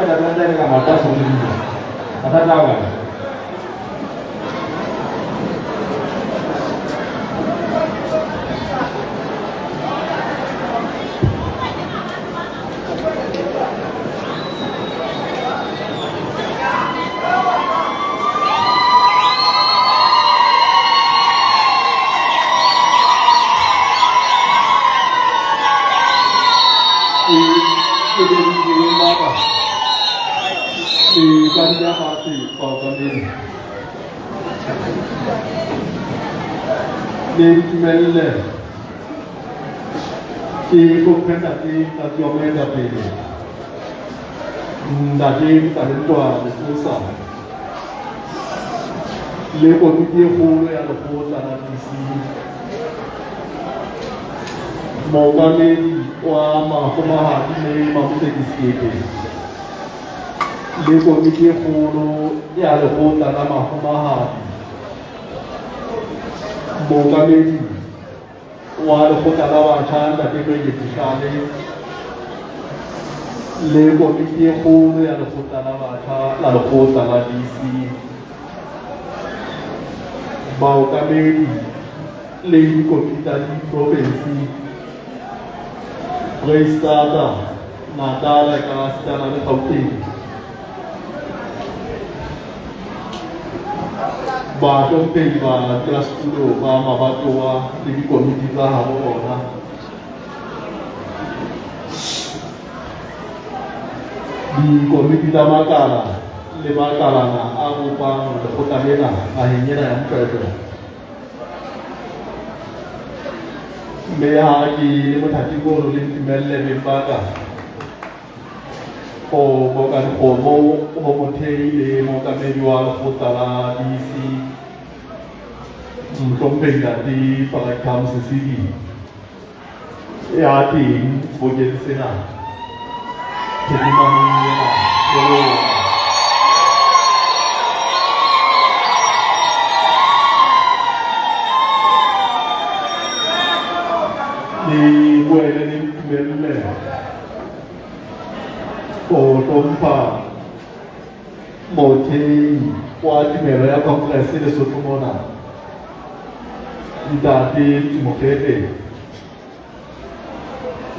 Ka maoto a sokodile. Mathata a kae? Ke ka dula fatshe, baokamedi. Le ntumelle ke hlomphe ntate Tlatsi wa moetapele, ntate Motalentwa Lefosa, le komiti e kgolo ya lekgotla la DC, mookamedi wa mafumahadi le Mamoseki Sekete, le komiti e kgolo ya lekgotla la mafumahadi, mookamedi wa lekgotla la batjha ntate Moeketsi Hlale, le komiti e kgolo ya lekgotla la batjha la lekgotla la DC, baokamedi le dikomiti tsa diprovensi, Freistata, Natal ka sitana le Gauteng, bahlomphehi ba badulasetulo ba mabatowa le dikomiti tsa habo bona, dikomiti tsa makala le makalana a bopang lekgotla lena naheng ena ya Motjwaetjwae. Mme ha ke le mothating ono, le ntumelle beng ba ka ho boka dikgomo ho mothei le mookamedi wa lekgotla la DC, mohlomphehi ntate Parakam Sesidi, ya teng sebokeng sena phirimaneng ena le rona. Le boele le ntumelle ho hlompha mothei wa tumelo ya Congress Lesotho mona, ntate Mokgefe.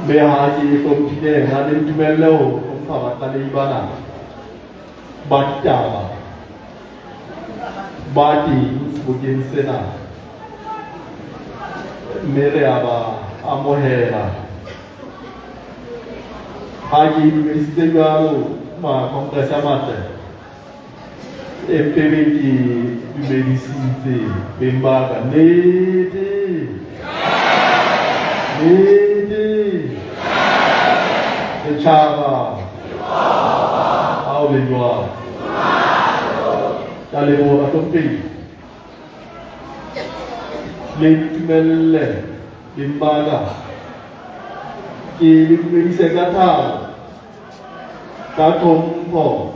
Mme ha ke hlomphile yena, le ntumelle ho hlompha batlalehi bana ba ditaba ba teng sebokeng sena, mme re a ba amohela. Ha ke dumedisitse jwalo ma-congress a matle, empe be ke dumedisitse beng ba ka. Nnete, nnete, setjhaba ha o le jwalo. Ka leboha, bahlomphehi. Le ntumelle beng ba ka ke le dumedise ka thabo, ka tlhompho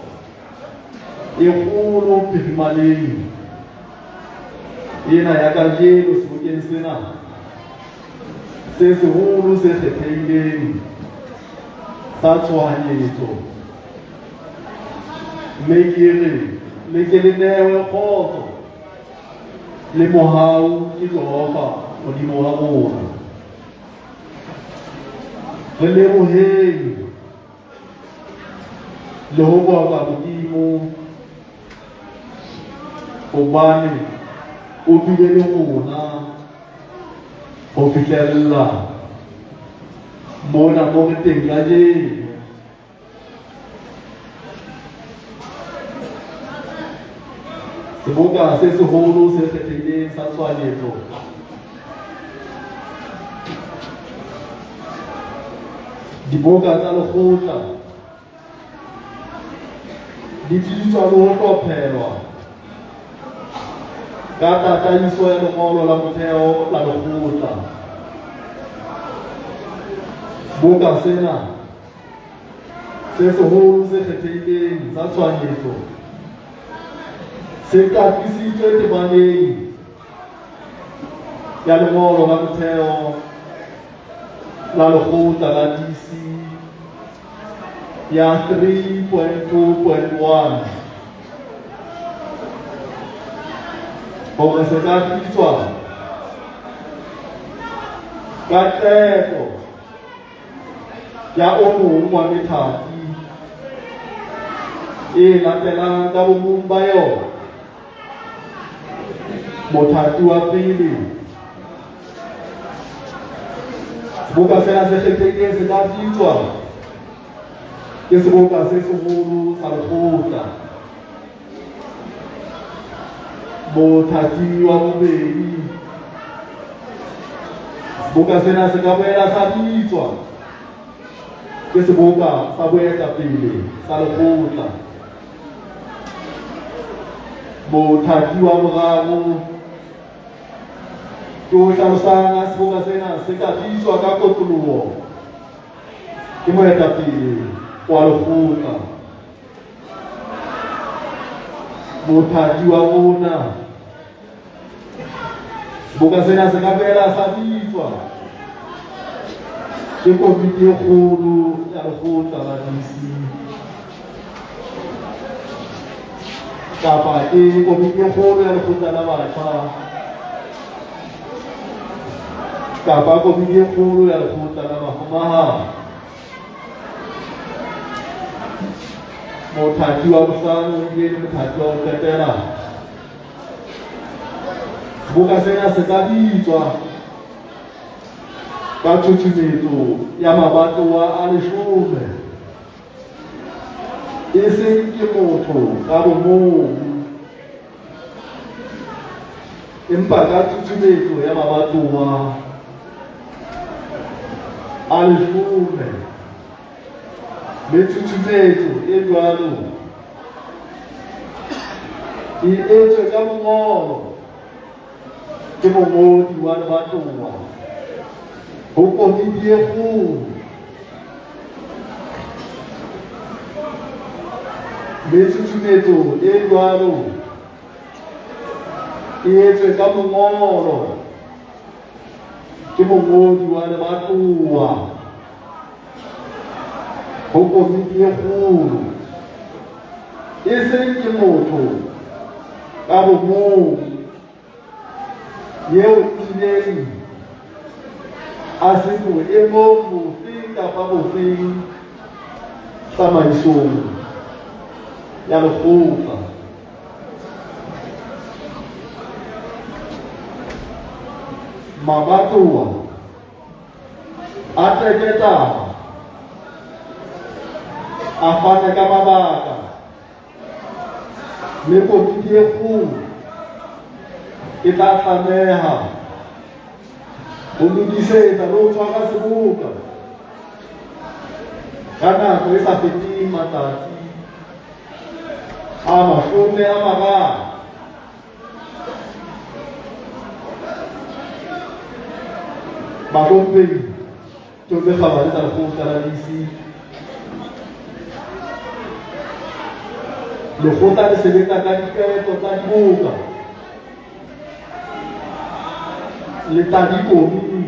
e kgolo phirimaneng ena ya kajeno sebokeng sena se seholo se kgethehileng sa tshohanyetso. Mme ke re le ke le newe kgotso le mohau ke Jehova Modimo wa rona. Re leboheng le ho boka Modimo, hobane o bile le rona ho fihlella mona mo re teng kajeno. Seboka se seholo se kgethehileng sa tshohanyetso diboka tsa lekgotla di bitswa le ho hlophelwa ka tataiso ya lengolo la motheo la lekgotla. Seboka sena se seholo se kgethehileng sa tshohanyetso se qaqisitswe temaneng ya lengolo la motheo la lekgotla la DC. ya 3.2.1 hore se ka bitswa ka qeto ya o mong wa methati e latelang ka bomong ba yona. Mothati wa pele, seboka sena se kgethehileng se ka bitswa ke seboka se seholo sa lekgotla. Mothati wa bobedi, seboka sena se ka boela sa bitswa ke seboka sa boetapele sa lekgotla. Mothati wa boraro ke o hlalosang ha seboka sena se ka bitswa ka kotloloho ke moetapele wa lekgotla. Mothati wa rona, seboka sena se ka boela sa bitswa ke komiti e kgolo ya lekgotla la DC kapa ke komiti e kgolo ya lekgotla la batjha kapa komiti e kgolo ya lekgotla la mafumahadi. Mothati wa bohlano ebile le mothati wa ho qetela, seboka sena se ka bitswa ka tshusumetso ya mabatowa a 10, e seng ke motho ka bomong, empa ka tshusumetso ya mabatowa a 10. Le tshusumetso e jwalo e etswe ka mongolo ke mongodi wa lebatowa ho komiti e kgolo. Le tshusumetso e jwalo e etswe ka mongolo ke mongodi wa lebatowa ho komiti e kgolo, e seng ke motho ka bomong eo ileng a se boemong bofe kapa bofeng tsamaisong ya lekgotla. Mabatowa a teke taba, a fane ka mabaka, mme komiti e kgolo e tla tlameha ho lokisetsa le ho tshwara seboka ka nako e sa feteng matsatsi a 30. Bahlomphehi, Ditho tse kgabane tsa lekgotla la DC, lekgotla le sebetsa ka diqeto tsa diboka le tsa dikomiti.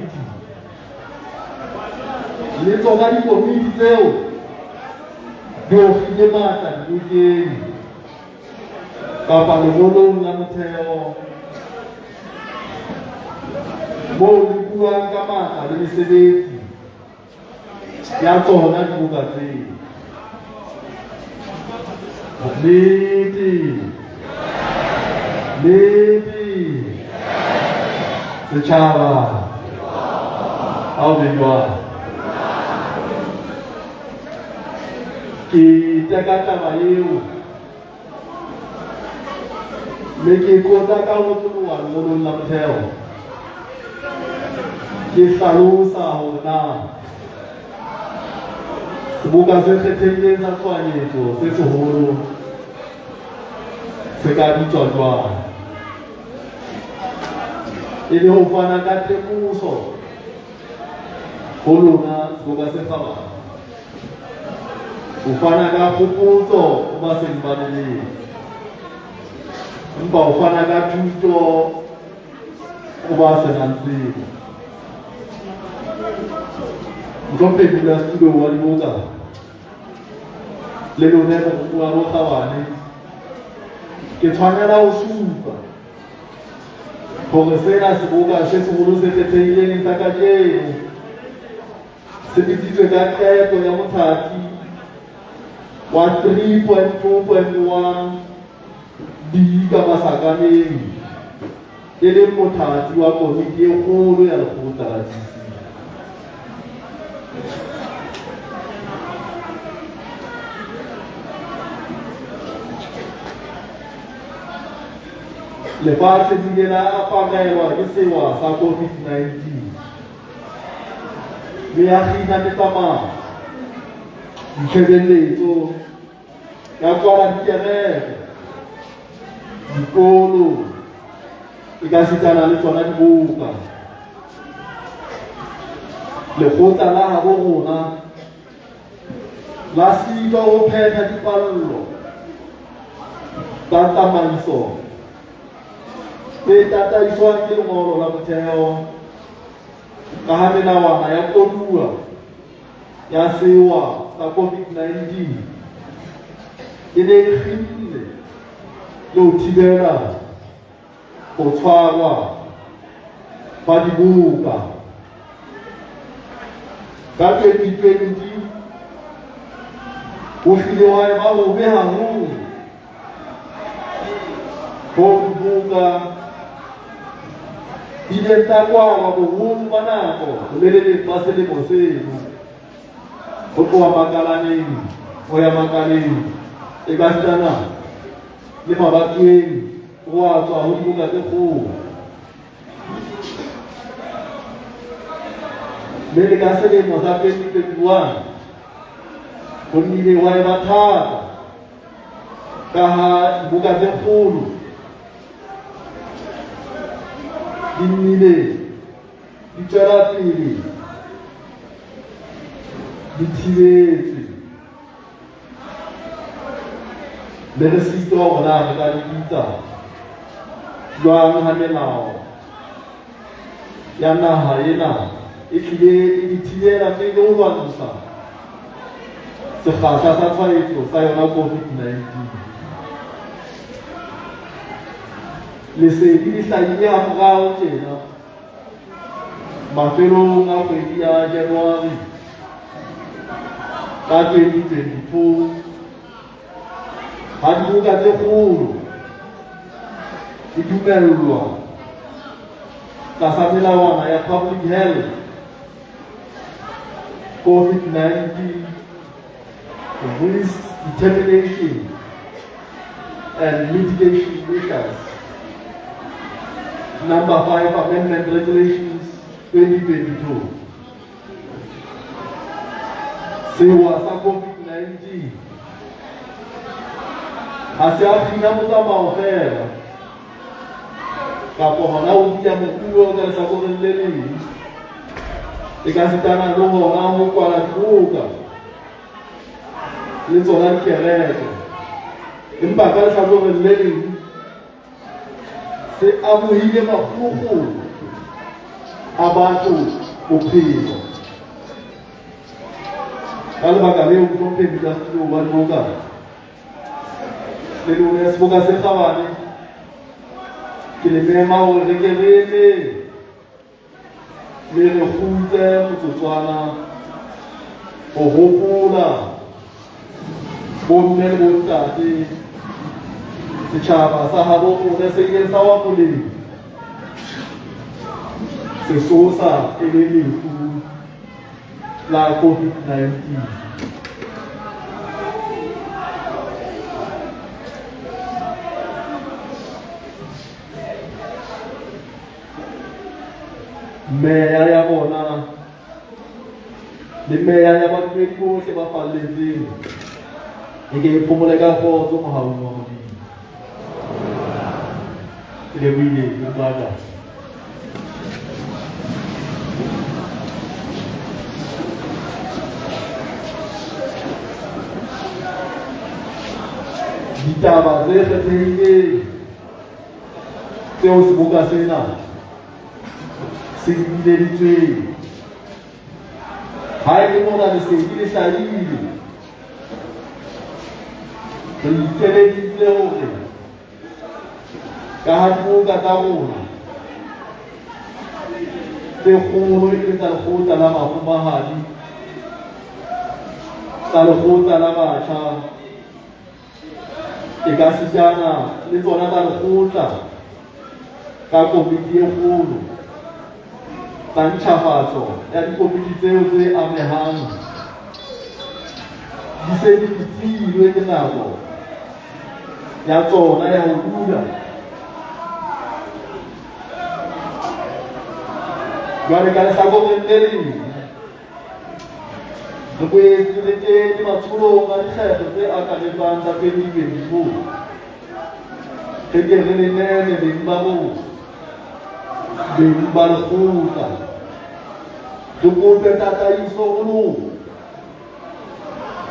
Le tsona dikomiti tseo di ofile matla dibokeng kapa lengolong la motheo moo le buang ka matla le mesebetsi ya tsona diboka tseo. Nnete, nnete, setjhaba, ha o be jwang? Ke teka taba eo mme ke qotsa ka ho otloloha lengolong la motheo. Ke hlalosa hore na seboka se kgethehileng sa tshohanyetso se seholo se ka bitswa jwang, e le ho fana ka temoso ho lona seboka se kgabane, ho fana ka kgopotso ho ba seng ba lebetse, empa ho fana ka thuto ho ba senang tsebo. Mohlomphehi modulasetulo wa diboka, Le lone moromuwa bo kgabane, ke tshwanela ho supa hore sena seboka se seholo se kgethehileng sa kajeno se bitsitswe ka qeto ya mothati wa 3.2.1 B ka masakaneng, e leng mothati wa komiti e kgolo ya lekgotla la GC. Lefatshe le ile la aparelwa ke sewa sa COVID-19 mme ya kgina metsamao, ditshebeletso, ya kwala dikereke, dikolo, ekasitana le tsona diboka. Lekgotla la habo rona la sitwa ho phetha dipallo tsa tsamaiso tse tataiswang ke lengolo la motheo ka ha melawana ya koduwa ya sewa sa COVID-19 e ne e kginne le ho thibela ho tshwarwa hwa diboka. Ka 2020 ho hlile hwa eba hobe haholo hoo diboka di ileng tsa kwalwa boholo ba nako bolelele ba selemo seno, ho tloha makalaneng ho ya makaleng ekasitana le mabatoweng ho a tswa ho diboka tse kgolo. Mme le ka selemo sa 2021 ho nnile hwa eba thata ka ha diboka tse kgolo di nnile di tswela pele di thibetswe, mme re sitwa hore na re ka di bitsa jwang ha melao ya naha ena e tlile e di thibela mme le ho lwantsha sekgahla sa tshwaetso sa yona COVID-19. Lesedi le hlahile hamorao tjena mafelong a kgwedi ya January ka 2022 ha dibuka tse kgolo di dumellwa tlasa melawana ya Public Health COVID-19 Risk Determination and Mitigation Measures Number 5 Amendment Regulations 2022. Sewa sa COVID-19 ha se a kgina motsamao feela kapa hona ho dula moruo ka lehlakoreng le leng, ekasitana le hona ho kwala dibuka le tsona dikereke, empa ka lehlakoreng le leng se amohile makgolokgolo a batho bophelo. Ka lebaka leo, mohlomphehi modulasetulo wa diboka le lona ya seboka se kgabane, ke le mema hore re ke re eme mme re kgutse motsotswana ho hopola bomme le bontate, setjhaba sa habo rona se ileng sa wa molemo sesosa e le lefu la COVID-19. Meya ya bona le meya ya badumedi bohle ba falletseng e ke e phomole ka kgotso mohaung wa Modimo. Ke lebohile, ke. Ditaba tse kgethehileng tseo seboka sena se di bileditsweng, ha e le mona lesedi le hlahile Re ikeleditse hore ka ha diboka tsa rona tse kgolo e le tsa Lekgotla la Mafumahadi, tsa Lekgotla la Batjha, e ka sitana le tsona tsa lekgotla ka komiti e kgolo tsa ntjhafatso ya dikomiti tseo tse amehang di se di fetilwe ke nako ya tsona ya ho dula. Jwale ka lehlakoreng le leng, re boetse re kene matsholong a dikgetho tse akaretsang tsa 2024. Re ke re le meme beng ba rona, beng ba lekgotla, re kope tataiso ho lona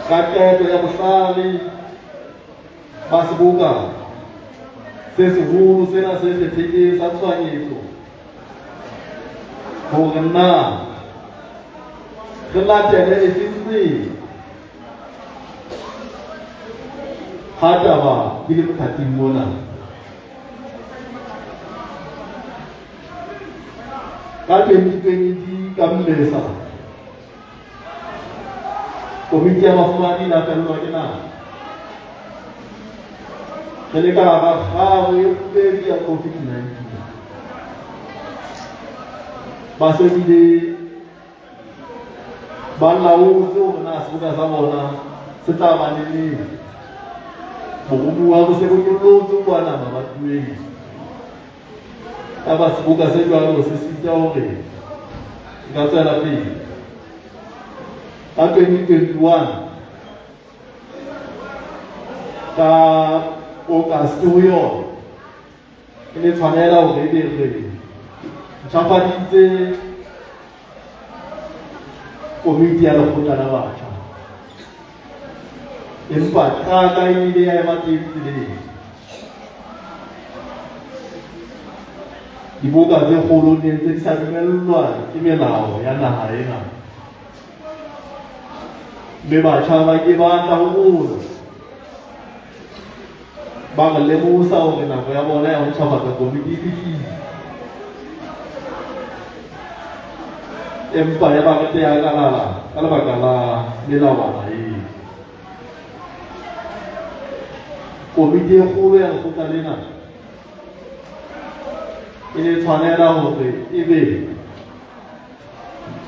ka qeto ya bohlale ba seboka se seholo sena se kgethehileng sa tshohanyetso hore na re latele efe tsela ha taba di le mothating mona. Ka 2020 ka Mmesa, komiti ya mafumadi e la fellwa ke nako. Re le ka hara kgabo e kgubedu ya COVID-19. Ba se bile ba laotse hore na seboka sa bona se tla ba le neng. Boromuwa bo se bo nyollotse kwana mabatoweng. Kapa seboka se jwalo se sita hore se ka tswela pele. Ka 2021 ka August ho yona e ne tshwanela hore ebe re ntjhafaditse komiti ya lekgotla la batjha, empa qaka e ile ya ema teng tseleng. Diboka tse kgolo ne ntse di sa dumellwa ke melao ya naha ena, mme batjha ba ke ba tla ho rona ba re lemosa hore nako ya bona ya ho ntjhafatsa komiti e fihlile, empa ya ba re teya kalala ka lebaka la melawana eo. Komiti e kgolo ya lekgotla lena e ne tshwanela hore ebe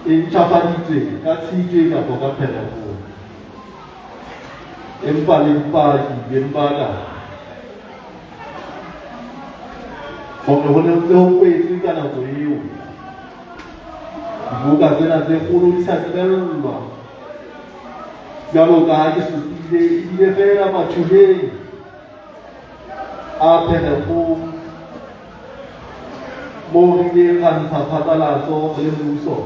e ntjhafaditswe ka Tshitwe kapa ka Pherekgong, empa le dipaki beng ba ka hore ho ne ntse ho kwetswe ka nako eo dibuka tsena tse kgolo di sa tsebellwa jwalo ka ha ke supile, ebile feela mathuleng a Pherekgong moo re ileng ra ntsha phatlalatso re le mmuso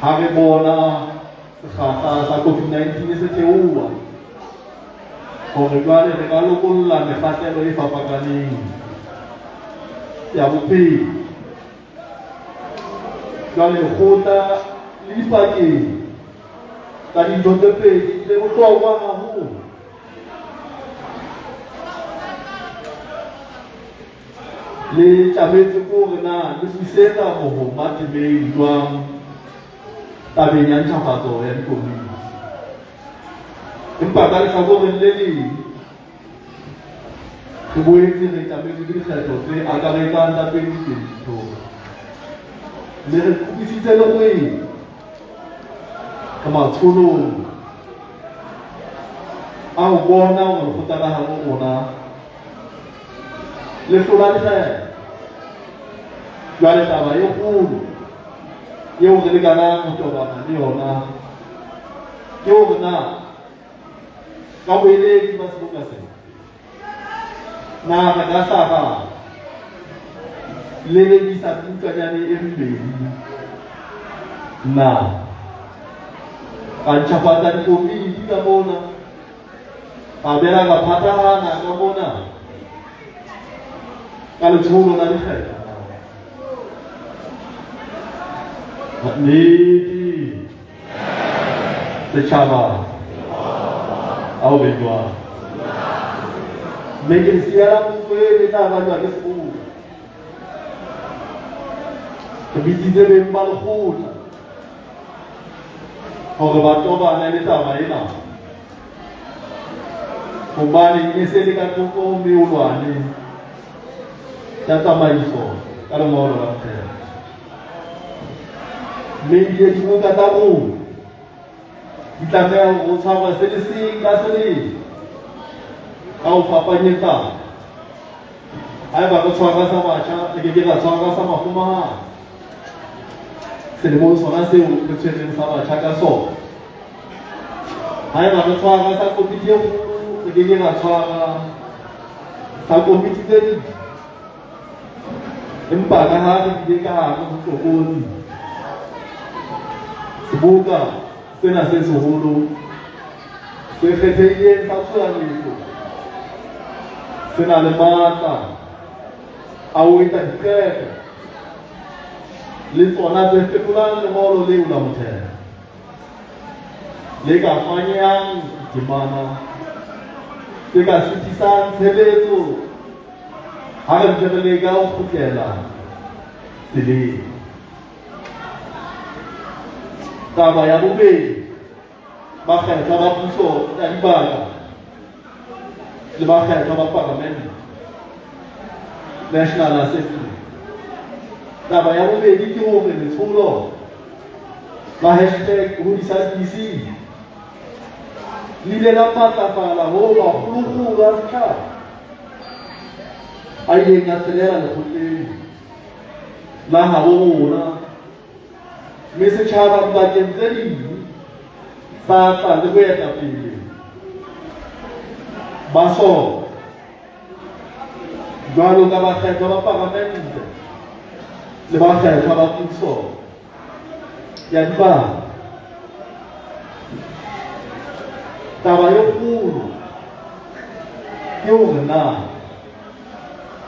ha re bona sekgahla sa COVID-19 se theoha hore jwale re ka lokolla mekgahlelo e fapakaneng ya bophelo. Jwale lekgotla le dipakeng tsa dintho tse pedi tse bohlokwa haholo. Le tjametse ke hore na le busetsa mohoma temeng jwang tabeng ya ntjhafatso ya dikomiti. Empa ka lehlakoreng le leng, re boetse re tjametswe ke dikgetho tse akaretsang tsa 2022, mme re kopisitse le kgwedi re matsholong a ho bona hore lekgotla la habo rona le hlola dikgetho. Jwale taba e kgolo eo re lekanang ho tobana le yona ke hore na ka boeletsi ba seboka sena na re ka hla ra lelekisa bukanyane e mmedi na ra ntjhafatsa dikomiti ka mona, ra bela ra phathahana ka mona ka letsholo la dikgetho. Nnete setjhaba A ho be jwalo. Mme ke le siela potso e tla arajwa ke seboka. Re bitsitse beng ba lekgotla hore ba tobane le taba ena, hobane e se le ka thoko ho meolwane ya tsamaiso ka lengolo la motheo. Mme ebile dibuka tsa rona di tlameha ho tshwarwa se le seng ka se leng ka ho fapanyetsana. Haeba re tshwara sa batjha, re ke ke ra tshwara sa mafumahadi selemong sona seo re tshwereng sa batjha ka sona. Haeba re tshwara sa komiti e kgolo, re ke ke ra tshwara sa komiti tse ding. Empa ka ha re bile ka hare ho tlokotsi, seboka sena se seholo se kgethehileng sa tshohanyetso se na le matla a ho etsa diqeto le tsona tse fetolang lengolo leo la motheo le ka fanyehang ditemana tse ka sitisang tshebetso ha re ntse re leka ho kgutlela tseleng. Taba ya bobedi, bakgethwa ba puso ya dibaka le bakgethwa ba palamente, National Assembly. Taba ya bobedi ke hore letsholo la hashtag hodisa DC le ile la matlafala ho makgolokgolo a setjhaba a ileng a tshelela lekgotleng la habo rona, mme setjhaba dibakeng tse ding sa tla le boetapele ba sona jwalo ka bakgethwa ba palamente le bakgethwa ba puso ya dibaka. Taba e kgolo ke hore na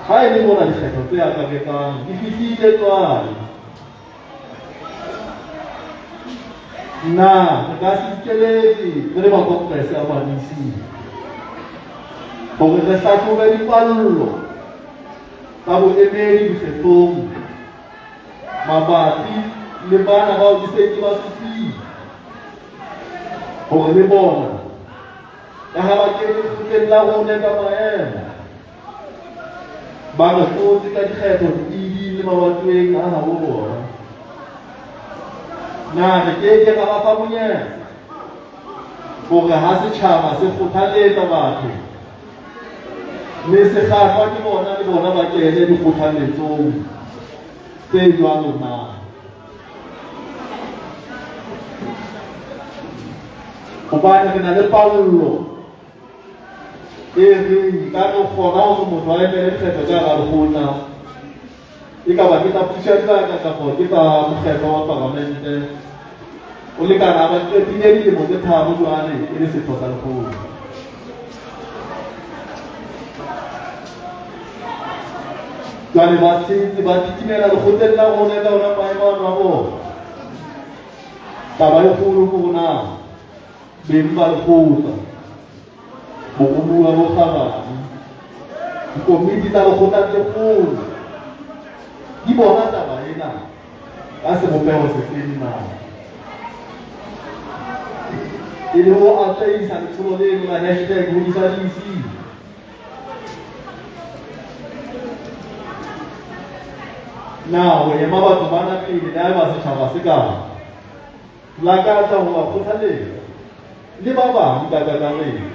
ha e le mona dikgetho tse akaretsang di fihlile jwale, na re ka se ikeletse re le makongrese a ma-DC hore re hlahlobe dipallo tsa boemedi dikgethong mabapi le bana bao ke seng ke ba supile hore le bona ka ha ba kene lekgotleng la rona ka maemo ba re hlotse ka dikgetho di-ED le mabatoweng a habo bona, na re ke ke ra ba fa monyetla hore ha setjhaba se kgothaletsa batho mme se kgahlwa ke bona, le bona ba kene dikgothaletsong tse jwalo na? Hobane re na le pallo e reng ka re kgona hore motho a emele dikgetho ka hara lekgotla, e ka ba ke tsa puso ya dibaka kapa ke tsa mokgetho wa palamente, o lekana ba qetile dilemo tse 3 jwale e le setho sa lekgotla. Jwale ba sentse ba titimela lekgotleng la rona ka ona maemo ano a bona. Taba e kgolo ke hore na beng ba lekgotla, boromuwa bo kgabane, dikomiti tsa lekgotla tse kgolo di bona taba ena ka sebopeho sefeng na, e le ho atlehisa letsholo leno la hashtag hodisa DC. Na ho ema batho bana pele le haeba setjhaba se ka lakatsa ho ba kgothaletsa le ba bang ka kakaretso,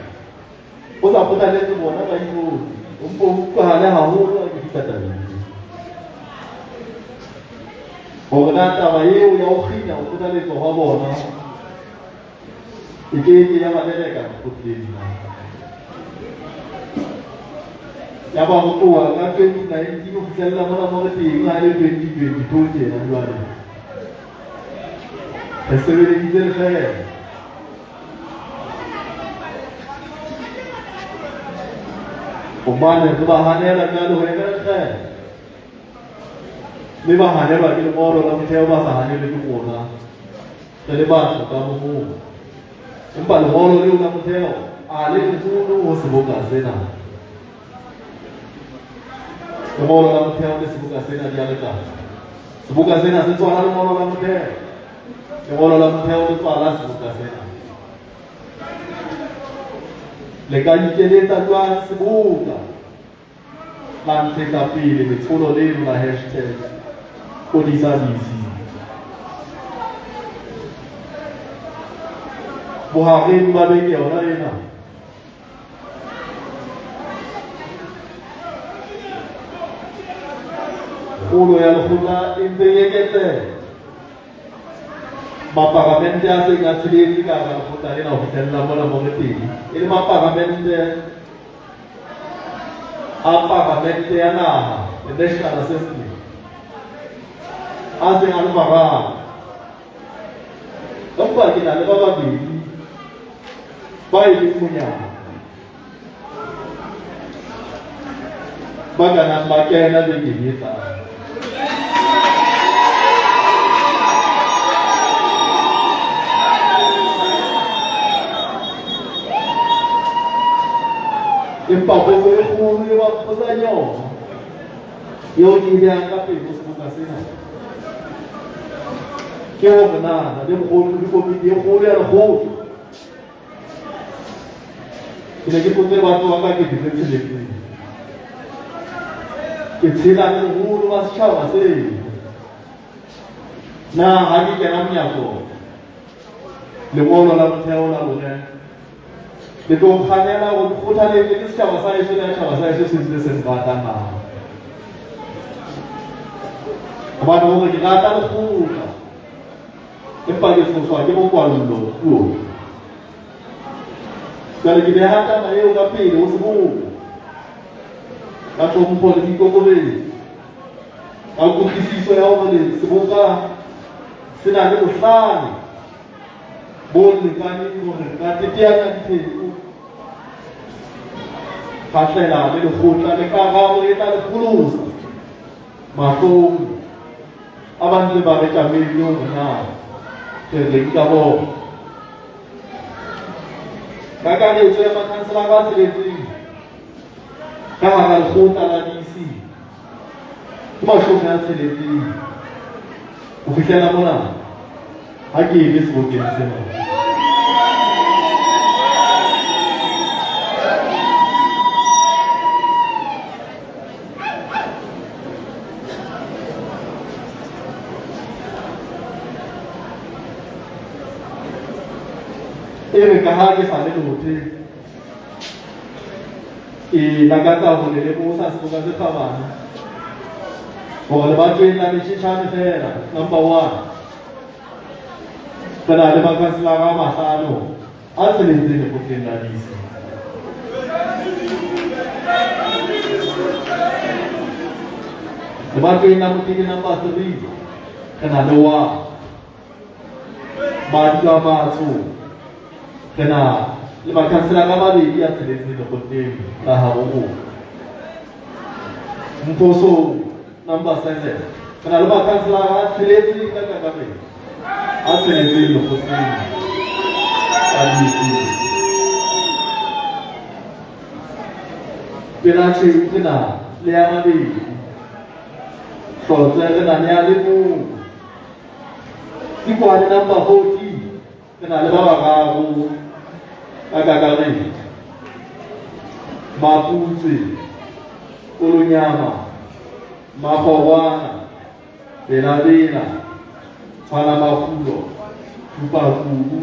o sa kgothaletse bona ba inotse, o mpo o utlwahale haholo ha ke fihla tabeng eo. Hore na taba eo ya ho kgina ho kgothaletswa hwa bona e ke ke ya ba leleka lekgotleng na. Ya ba ho tloha ka 2019 ho fihlella mona mo re teng ha e le 2022 tjena jwale. Re sebeleditse lefeela. Hobane re ba hanela jwale ho emela lekgetho. Mme ba hanelwa ke lengolo la motheo, ba sa hanelwe ke rona re le batho ka bomong. Empa lengolo leo la motheo a le leholo ho seboka sena. Lengolo la motheo le seboka sena di a lekana. Seboka sena se tswala lengolo la motheo. Lengolo la motheo le tswala seboka sena. Le ka ikeletsa jwang seboka la ntshetsa pele letsholo leno la hashtag Kodisa DC? Bohareng ba beke yona ena kgolo ya lekgotla e ntse e eketseha. Maparamente a seng a tsheletse ka hara lekgotla lena ho fihlella mona mo re teng e le maparamente a paramente ya naha, the National Assembly, a seng a le mararo. Empa ke na le ba babedi ba e leng monyako ba ka nang ba kena bekeng e tlang. Empa potso e kgolo e ba mpotsang yona eo ke e behang ka pele ho seboka sena ke hore na na le mogolo le komiti e kgolo ya lekgotla. Ke ne ke tlotse batho ba ka kete tse tsheletseng. Ke tshela le boholo ba setjhaba seo. Na ha ke kena monyako, lengolo la motheo la lona le tlo nkganela hore ke kgothaletswe ke setjhaba sa heso le setjhaba sa heso se ntse se nrata na? Hobane hore ke rata lekgotla, empa ke tshoswa ke mokwallo puo. Jwale ke beha taba eo ka pele ho seboka ka tlhompho le boikokobetso, ka kutlwisiso ya hore seboka se na le bohlale bo lekaneng hore re ka teteanya dipheko kgahlela le lekgotla le karabo e tla le pholosa mahlong a ba ntse ba re tlamehile hore na re reng ka bona. Kakaretso ya makhanselara a tsheletseng ka hara lekgotla la DC ke 60 ho fihlela mona ha ke eme sebokeng sena. E re ka ha ke sa le lothe, ke lakatsa ho le lemosa seboka se kgabane hore lebatoweng la Mesheshane feela, number 1, re na le makhanselara a mahlano a tsheletseng lekgotleng la DC. Lebatoweng la Moteke number 3, re na le 1. Madi a Matsho, re na le makhanselara a mabedi a tsheletseng lekgotleng la habo rona. Mphosong number 7, re na le makhanselara a tsheletseng ka kakaretso a tsheletseng lekgotleng la DC. Pela tjheu re na le ya mabedi, Hlotse re na le ya le mong. Sikwane number 14, re na le ba bararo ka kakaretso. Maputse, Kolonyama, Makgorwana, Bela-Bela, Tshwana-Mafulo, Thupakubu,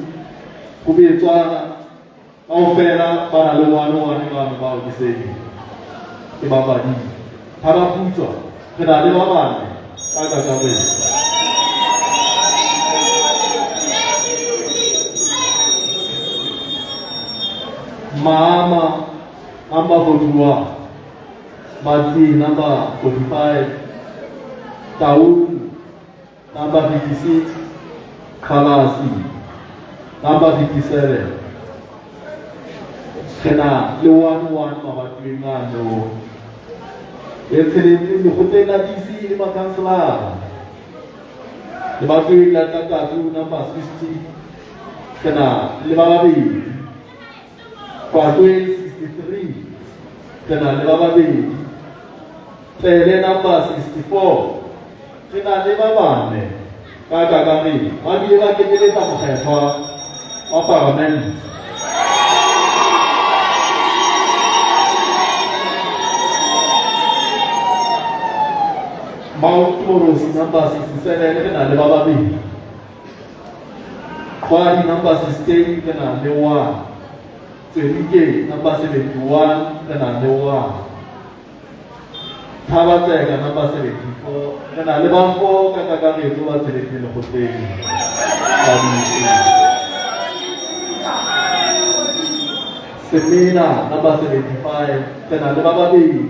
Khubetswana, kaofela ba na le one one bano bao ke seng ke ba badile. Thaba-Putswa, re na le ba bane ka kakaretso. Maama number 41, Matsi number 45, Taung number 56, Khalasi number 57. Re na le 1-1 mabatoweng ano. E tsheletseng lekgotleng la DC le makhanselara. Lebatoweng la Takatso number 60, re na le ba babedi. Tlwatlweng 63 re na le ba babedi. Tsele number 64 re na le ba bane ka kakaretso, ba bile ba kenyeletsa mokgethwa wa Palamente. Mount Moorosi number 67 re na le ba babedi. Kwadi number 68 re na le one. Tswerike number 71 re na le one. Thaba-Tseka number 74 re na le ba four ka kakaretso ba tsheletseng lekgotleng la DC. Semena number 75 re na le ba babedi.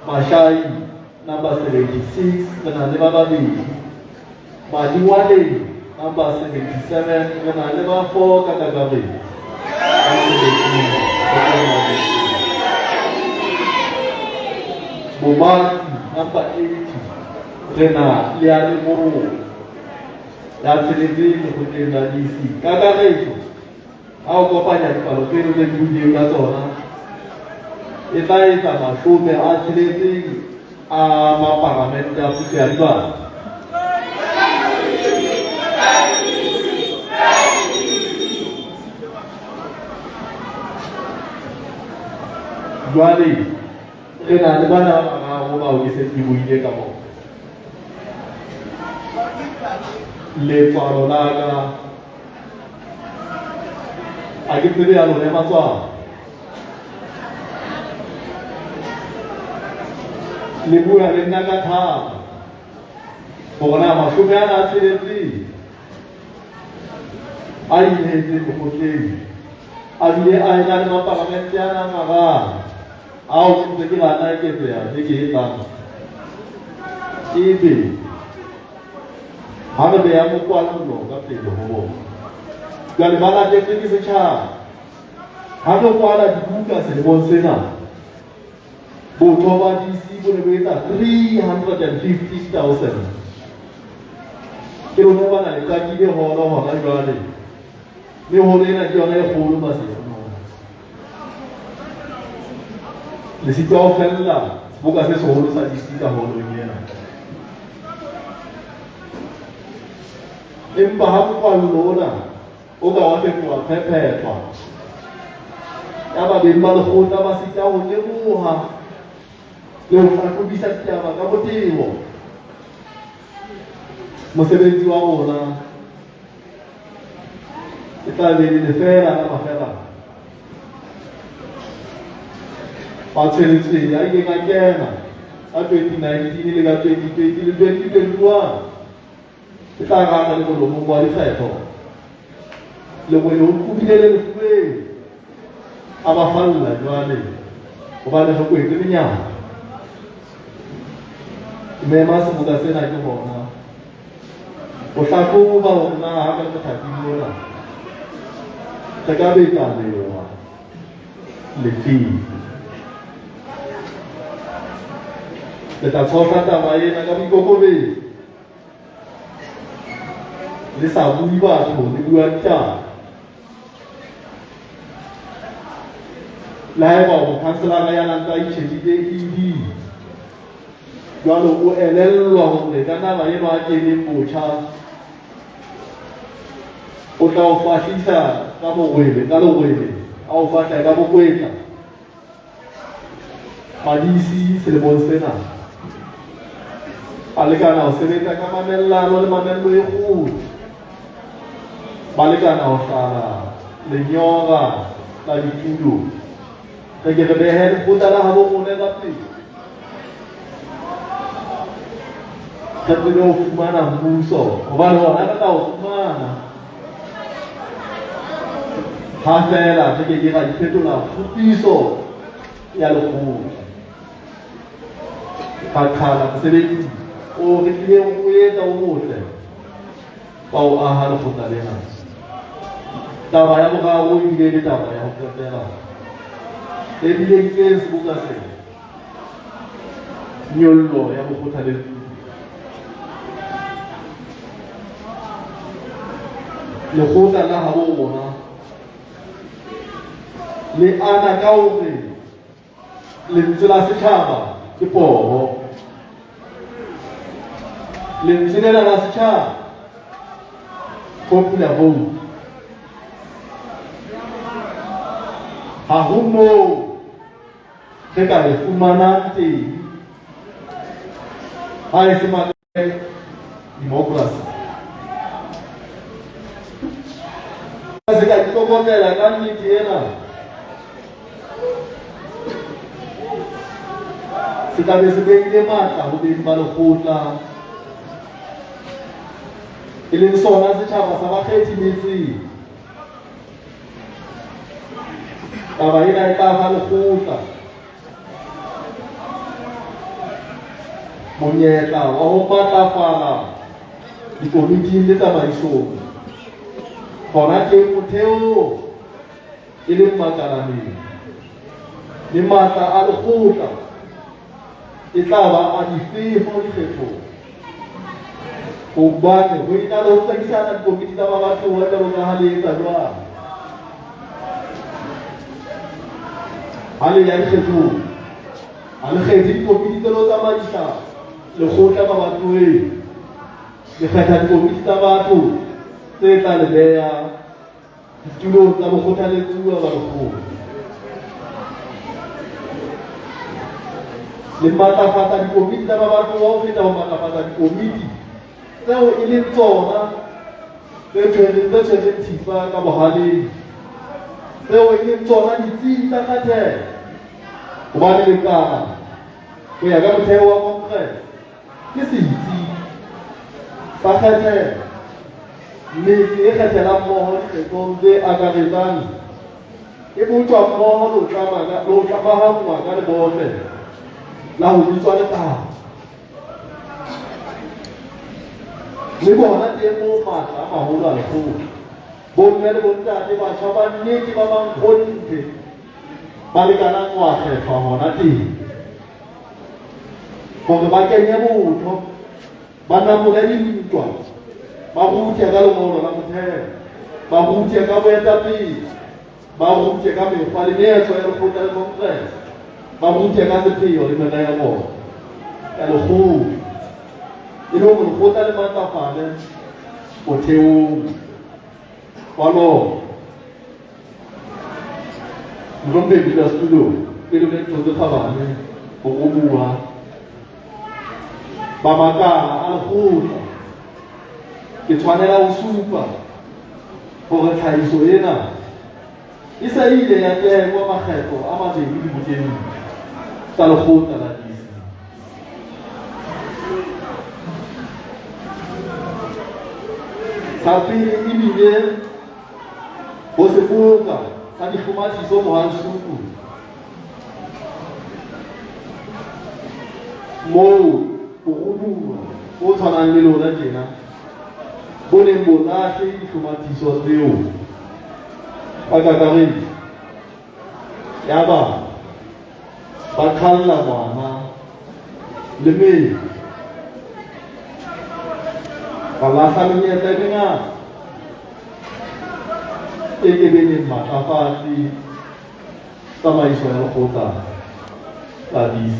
Mashai number 76 re na le ba babedi. Madiwaneng number 77 re na le ba four ka kakaretso ba tsheletseng lekgotleng la DC. Bomatsi number 80 re na le a le mong ya tsheletseng lekgotleng la DC. Kakaretso ha o kopanya dipalo tseno tse ke buileng ka tsona e tla etsa 60 a maparamente a puso ya dibaka. Jwale re na le bana ba bararo bao ke seng ke buile ka bona. Letswalo la ka a ke tsebe ya lona matswalo. Le bua le nna ka thata hore na 60 a inehetseng lekgotleng a bile a ena le mapalamente a nang mararo ao ke ntse ke rata eketseha beke e tlang. Ebe ha re beha mokwallo ka pele ho bona, jwale ba latetswe ke setjhaba. Ha re kwala dibuka selemong sena, botho ba DC bo ne bo etsa 350,000. Ke lona bana le qakile holo hona jwale, mme holo ena ke yona e kgolo Maseru. Le sitwa ho fella seboka se seholo sa DC ka holong ena. Empa ha mokwallo ona o ka wa fetoha phephethwa, ya ba beng ba lekgotla ba sita ho lemoha le ho hlahlobisa ditaba ka botebo, mosebetsi wa rona e tla be le lefeela la mafela. Matshweletshwele a ileng a kena ka 2019 le ka 2020 le 2021 e tla rata le molomong wa dikgetho. Lengwele o qobile le lefubeng a ba falla jwale hobane re kwetse menyaka. Mema seboka sena ke hona ho hlahloba hore na ha re le mothating mona re ka betsa lewa lefing. Le tla tshohla taba ena ka boikokobetso, le sa bue batho, le bua ditaba. Le haeba o mokhanselara ya nang tsa itjhebile ED, jwalo o elellwa hore ka naba eno a keneng botjha o tla o fahlisa ka morwele, ka lerwele, a o fahla ka bokwetla. Madisi selemong sena a lekana ho sebetsa ka mamellano le mamello e kgolo. Ba lekana ho hlala lenyora la ditulo. Re ke re behe lekgotla la habo rona ka pele, re tsebe ho fumana mmuso, hobane hona re tla o fumana ha feela re ke ke ra iphetola kgopiso ya lekgotla, ra qhala mosebetsi o re tlileng o etsa o motle wa ho aha lekgotla lena. Taba ya boraro ebile le taba ya ho qetela e bileditseng seboka sena, nyollo ya bokgothaletsi. Lekgotla la habo rona Le ana ka hore lentswe la setjhaba ke poho. Lentswe lena la setjhaba, popular vote, ha ho moo re ka e fumanang teng ha e se democracy. Se ka itlhokomela ka nnete ena, se tla be se beile matla ho beng ba lekgotla, e leng sona setjhaba sa bakgethi metseng. Taba ena e tla fa lekgotla monyetla wa ho matlafala dikomiting le tsamaisong hona teng motheong e leng makalaneng, le matla a lekgotla e tla ba a difefo dikgethong, hobane ho ena le ho tsekisana dikomiti tsa mabatowa jwalo ka ha le etsa jwale ha le ya dikgethong, ha le kgethe dikomiti tse lo tsamaisa lekgotla mabatoweng, le kgetha dikomiti tsa batho tse tla le beha ditulong tsa bokgothaletsuwa ba lekgotla. Le matlafatsa dikomiti tsa mabatowa ho feta ho matlafatsa dikomiti tseo e leng tsona tse tshwereng thipa ka bohaleng, tseo e leng tsona ditsebi tsa kgathelo, hobane lekala ho ya ka motheo wa congress ke setsi sa kgethelo. Metse e kgethelang mmoho dikgethong tse akaretsang e botjwa mmoho le ho tlamahanngwa ka lebotle la ho bitswa lekala. Le bona teng moo matla a maholo a lekgotla, bomme le bontate, batjha ba nnete ba mankgonthe ba lekanang ho a kgethwa hona teng hore ba kenye botho, ba namole dintwa, ba rute ka lengolo la motheo, ba rute ka boetapele, ba rute ka mekgwa le meetlo ya lekgotla le congress, ba rute ka sepheo le merero ya lekgotla, e le hore lekgotla le matlafale motheong wa lona. Mohlomphehi Modulasetulo, pele ho Ntho tse kgabane ho bua ba makala a lekgotla, ke tshwanela ho supa hore tlhahiso ena e se ile ya tekwa makgetlo a mabedi dibokeng tsa lekgotla la DC. Sa pele ebile ho seboka sa dihlomathiso Mohansuku, moo boromuwa bo tshwanang le lona tjena bo neng bo lahle dihlomathiso tseo ka kakaretso, yaba ba qhalla ngwana le metsi, ba lahla menyetla e mengata e ke beng e matlafatse tsamaiso ya lekgotla la DC.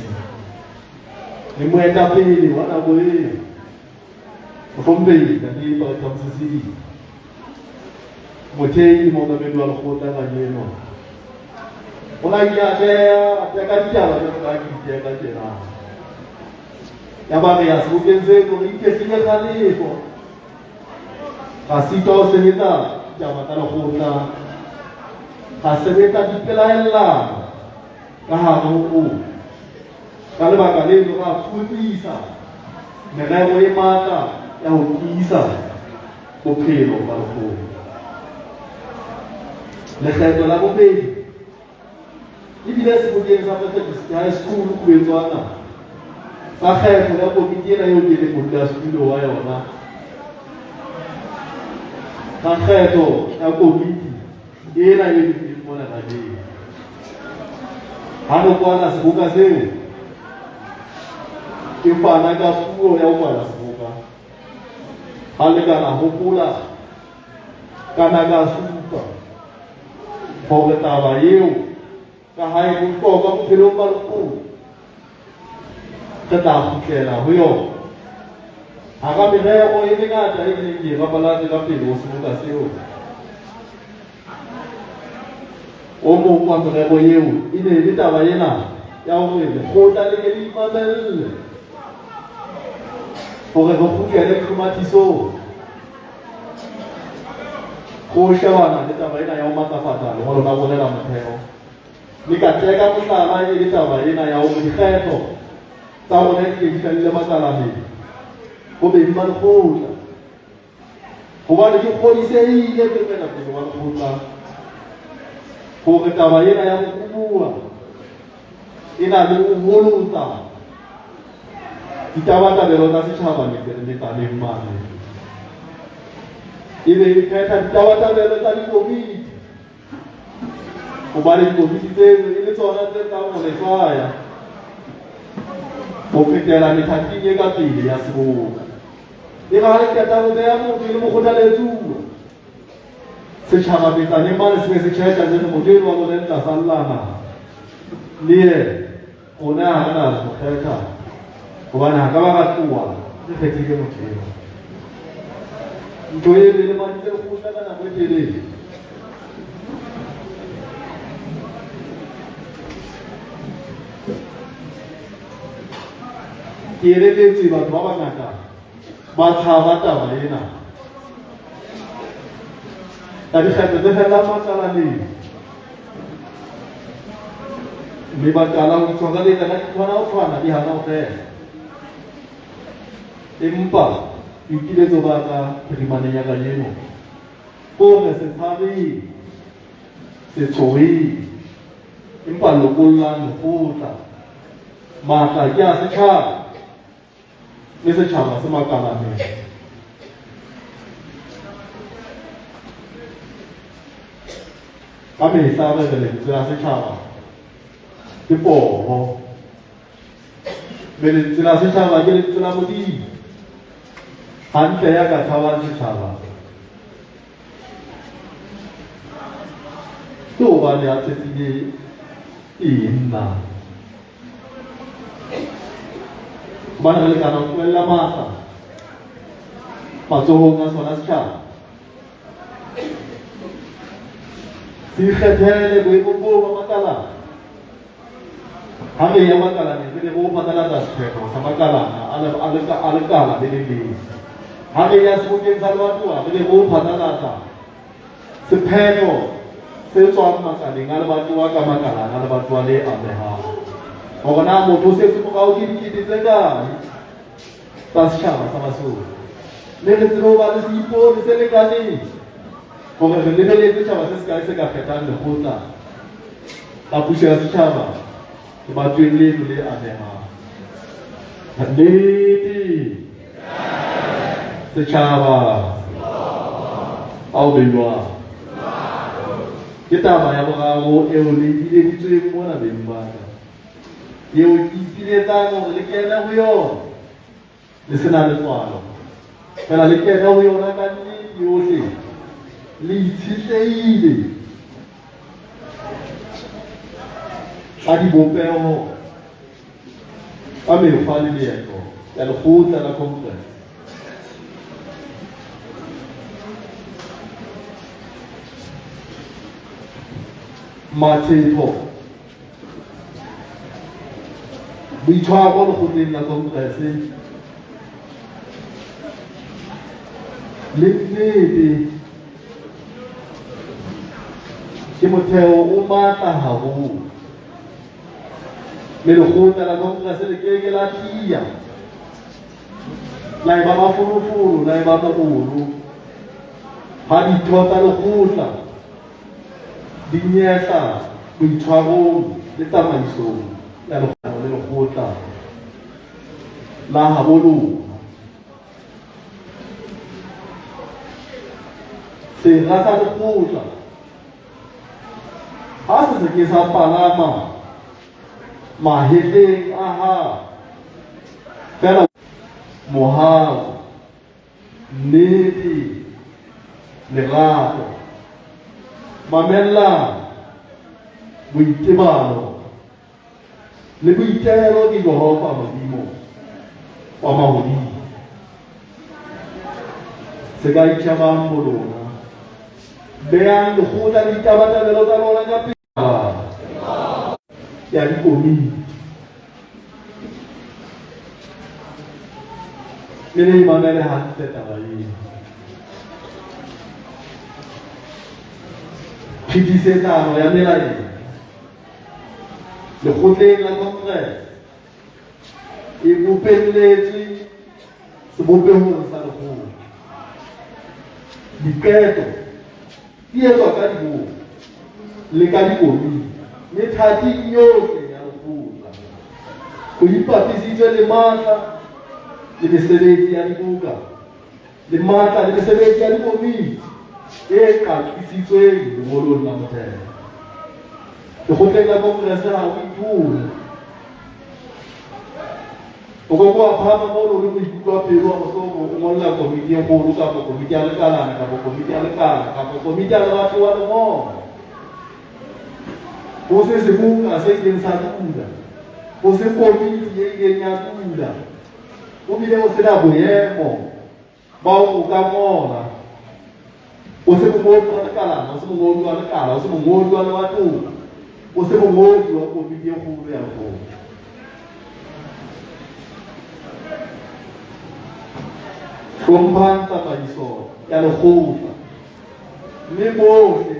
Le moetapele wa nako eo, mohlomphehi Ntate Ibrahim Sisidi, mothehi le mookamedi wa lekgotla kajeno, o na ile a beha a teka ditaba jwalo ka ha ke di teka tjena. Yaba re ya sebokeng seno re iketlile kgalefo, ra sitwa ho sebetsa ditaba tsa lekgotla, ra sebetsa dipelaellano ka hare ho rona. Ka lebaka leno ra futsisa merero e matla ya ho tiisa bophelo ba lekgotla. Lekgetho la bobedi ebile sebokeng sa Methodist High School Kubetswana sa kgetho ya komiti ena eo ke leng modulasetulo wa yona, sa kgetho ya komiti ena e dutseng mona kajeno. Ha re kwala seboka seo, ke fana ka puo ya ho kwala seboka. Ha le ka la hopola, ka na ka supa Hore taba eo ka ha e bohlokwa bophelong ba lekgotla, re tla kgutlela ho yona. Hara merero e mengata e neng ke e rapalatse ka pele ho seboka seo, o mong wa merero eo e ne e le taba ena ya hore lekgotla le ke le imamelle hore re kgutlele tlhomathisong go shebana le taba ena ya ho matlafatsa lengolo la rona la motheo. Mme ka teka mohlala e le taba ena ya hore dikgetho tsa rona di ke di felle makalaneng ho beng ba lekgotla, hobane ke kgodisehile ke moetapele wa lekgotla hore taba ena ya ho bua e na le ho holotsa ditabatabelo tsa setjhaba metsaneng mane, e be e phetha ditabatabelo tsa dikomiti, hobane dikomiti tseno e le tsona tse tlang ho le hlwaya ho fetela methating e ka pele ya seboka. E re ha le qeta ho beha motho e le mokgothaletsuwa, setjhaba metsaneng mane se be se tjheka se re motho enwa lona le tla sallana le yena, rona ha re na mo kgetha hobane ha ka ba ra tloha re kgethile motho eo. Ntho e le lemaditse lekgotla ka nako e telele. Ke eleletswe batho ba bangata ba tshaba taba ena ka dikgetho tse fellang makalaneng, mme ba qala ho itshwareletsa ka ditshwana ho tshwana di hana ho fela. Empa boipiletso ba ka phirimaneng ya kajeno ke hore se tshabeng, se tshoheng, empa lokollang lekgotla. Matla ke a setjhaba, mme setjhaba se makalaneng. Ka mehla re re lentswe la setjhaba ke poho, mme lentswe la setjhaba ke lentswe la Modimo. Hantle ya ka tshabang setjhaba ke hobane a tshepile eng na? Hobane re lekana ho tlohella matla matsohong a sona setjhaba. Se ikgethele boemong boo ba makalana. Ha re ya makalaneng, re be re o phatlalatsa sephetho sa makalana a lekala le le leng. Ha re ya sebokeng sa lebatowa, re be re o phatlalatsa sephetho se tswang makaleng a lebatowa ka makalana a lebatowa le amehang. Hore na motho o setse morao ke dikete tse kae tsa setjhaba sa Basotho. Mme re tsebe ho ba le seipone se lekaneng hore re lebeletse tjhaba se sekae se ka kgethang lekgotla la puso ya setjhaba lebatoweng leno le amehang. Nnete setjhaba ao beilwang ke taba ya boraro eo le bileditsweng mona beng ba ka, eo ke ipiletsang hore le kene ho yona le se na letswalo, fela le kene ho yona ka nnete yohle, le itshetlehile ka dibopeho, ka mekgwa le meetlo ya lekgotla la congress. Mathetho, boitshwaro lekgotleng la congress le nnete ke motheo o matla haholo, mme lekgotla la congress le ke ke la tiya, la eba mafolofolo, la eba moholo ha ditho tsa lekgotla di nyehla boitshwarong le tsamaisong ya lekgotla le lekgotla la habo lona. Sera sa lekgotla ha se se ke sa palama mahetleng a hao, fela mohau, nnete, lerato, mamellano, Boitebalo le boitelo ke Jehova Modimo wa mahodimo. Se ka itjhabang bolona. Beang lekgotla le ditabatabelo tsa lona ka pele ya dikomiti. Mme le imamele hantle taba ena. Phetisetsano ya melaetsa lekgotleng la Congress e bopelletswe sebopehong sa lekgotla. Diqeto di etswa ka diboka le ka dikomiti methating yohle ya lekgotla. Ho ipapisitswe le matla le mesebetsi ya diboka le matla le mesebetsi ya dikomiti e qaqisitsweng lengolong la motheo. Lekgotleng la Kongrese ha o ithole. O ke ke wa phahama mono o le moikutlo wa pelo wa mohlomong o ngolla komiti e kgolo kapa komiti ya lekalana kapa komiti ya lekala kapa komiti ya lebatowa lengolo. Ho se seboka se ileng sa dula, ho se komiti e ileng ya dula, o bile o se na boemo ba hore o ka ngola. O se mongodi wa lekalana, o se mongodi wa lekala, o se mongodi wa lebatowa, o se mongodi wa komiti e kgolo ya lekgotla. Hlomphang tsamaiso ya lekgotla mme bohle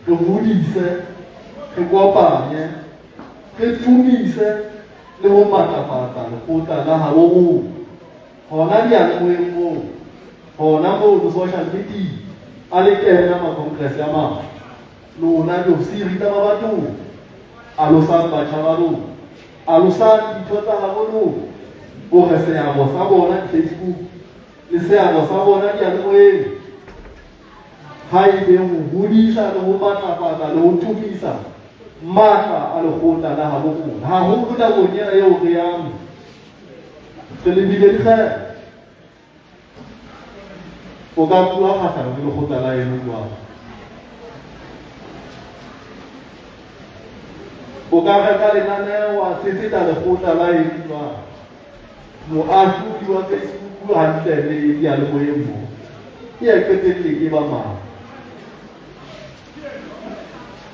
re hodise, re kopanye, re tumise le ho matlafatsa lekgotla la habo rona. Hona diyalemoyeng moo, hona mono social media, a le kena makongrese a mang. Lona diofisiri tsa mabatowa, alosang batjha ba lona, alosang ditho tsa habo lona, hore seabo sa bona di-Facebook le seabo sa bona diyalemoyeng ha e be ho hodisa le ho matlafatsa le ho tumisa matla a lekgotla la habo rona, haholo nakong ena eo re yang re lebile dikgetho. O ka bua kgahlano le lekgotla la eno jwang? O ka reka lenaneo wa seseta lekgotla la eno jwang? Moahlodi wa Facebook hantle le diyalemoyeng mo ke ya qetelle ke ba mang?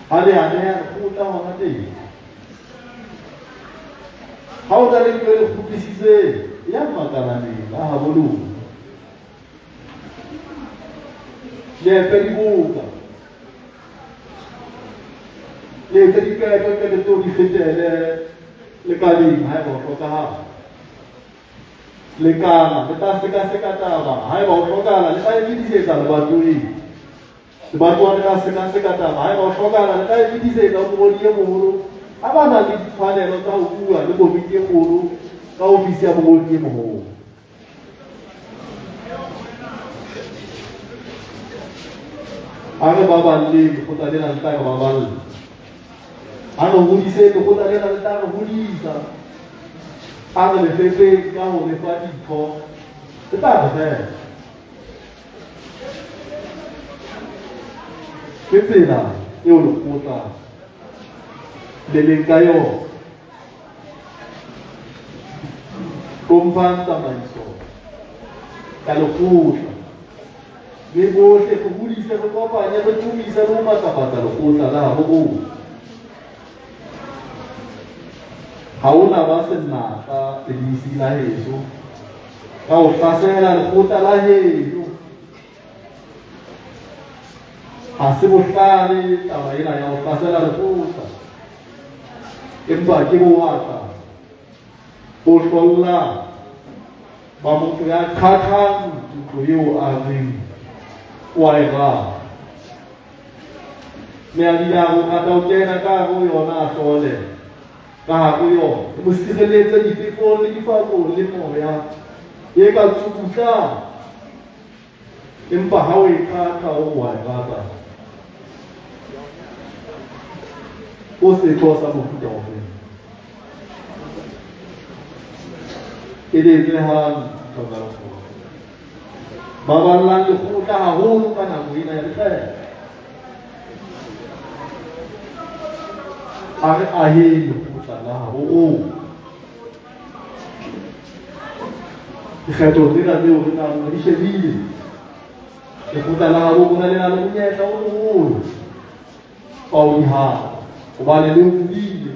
Ha le a neha lekgotla hona teng. Ha o na le ntho e le kgutlisitseng, ya makalaneng a habo lona. Le epe diboka. Le etse diqeto, qeto tseo di fetele lekaleng haeba ho hlokahala. Lekala le tla sekaseka taba haeba ho hlokahala, le tla e fetisetsa lebatoweng. Lebatowa le tla sekaseka taba haeba ho hlokahala, le tla e fetisetsa ho mongodi e moholo ha ba na le ditshwanelo tsa ho bua le komiti e kgolo ka ofisi ya mongodi e moholo. A re baballeng lekgotla lena le tla re baballa. A re hodiseng lekgotla lena le tla re hodisa. A re le fepeng ka ho re fa ditho, le tla re fepa. Ke tsela eo lekgotla le leng ka yona. Hlomphang tsamaiso ya lekgotla mme bohle re hodise, re kopanye, re tumise le ho matlafatsa lekgotla la habo rona. Ha o na ba senatla lebisi la heso ka ho hlasela lekgotla la heno. Ha se bohlale taba ena ya ho hlasela lekgotla, empa ke bowatla bo hlollang ba motho ya qhaqhang ntlo eo a reng o a e rata. Mme a bile a re o rata ho kena ka hare ho yona, a hlole ka hare ho yona, e mo sireletse difefong le difakong le moya e ka tsukutlang. Empa ha o e qhaqha o re wa e rata, o setho sa mofuta ofe? Eletsehang ditho tsa lekgotla. Baballang lekgotla haholo ka nako ena ya lekgetho. A re aheng lekgotla la habo rona. Dikgetho tsena tseo re nang re di shebile, lekgotla la habo rona le na le monyetla o moholo wa ho di hapa hobane le hodile.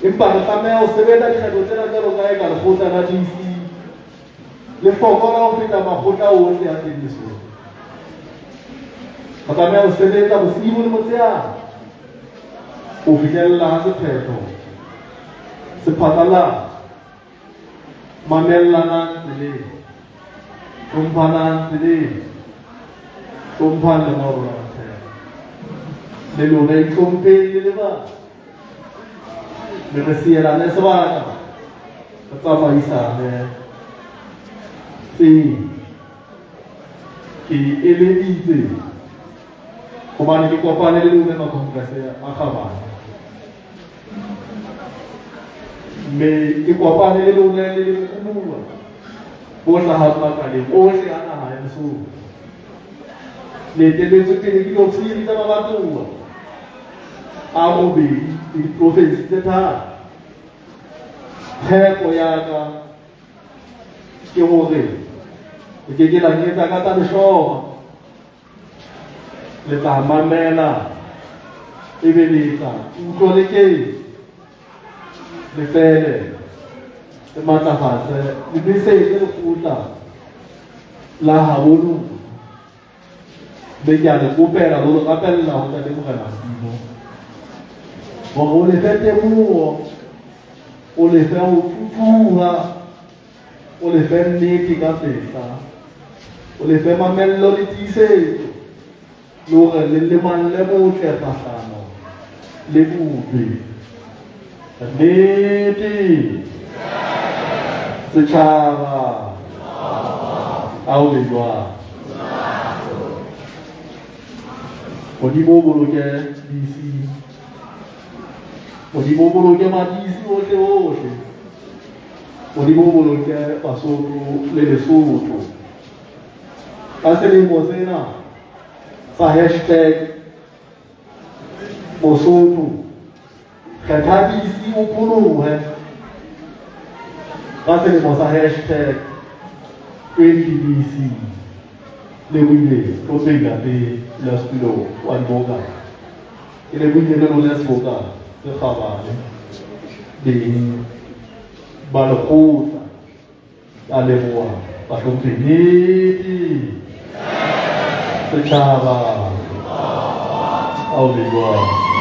Empa re tlameha ho sebetsa dikgetho tsena jwalo ka eka lekgotla la DC le fokola ho feta makgotla ohle a teng Lesotho. Re tlameha ho sebetsa bosiu le motshehare ho fihlella ha sephetho se phatlalatsa. Mamellanang tseleng, hlomphanang tseleng, hlomphang le rona motheo. Le lona itlhompheng le le bang, mme re sielane sebaka, re tsamaisane tseng. Ke eleditse hobane ke kopane le lona makongrese a kgabane, mme ke kopane le lona le le boromuwa bo hlahang makaleng ohle a naha ya Lesotho. Le etelletswe pele ke diofisiri tsa mabatowa a robedi le diprofensi tse tharo. Tshepo ya ka ke hore le ke ke la nketsa ka tsa leshoma, le tla mamela ebe le etsa utlwo le ketso, le fele le matlafatse le besetse lekgotla la habo lona. Mme ke a le kopela le ho le rapella ho Ntate Morena Modimo hore o le fe temoho, o le fe ho thuthuha, o le fe nnete ka mehla, o le fe mamello le tiisetso, le hore le lemalle botle kgahlano le bobe. Nnete setjhaba a o be jwang? Modimo o boloke DC, Modimo o boloke madisi ohle ohle, Modimo o boloke Basotho le Lesotho. Ka selemo sena sa hashtag Mosotho kgetha DC o pholohe, ka selemo sa hashtag 20 DC lebohile Tlotlo Ntate la Setulo wa Diboka. Ke lebohile le lona seboka se kgabane beng ba lekgotla. Ka leboha bahlomphehi. Nnete setjhaba a o be jwang?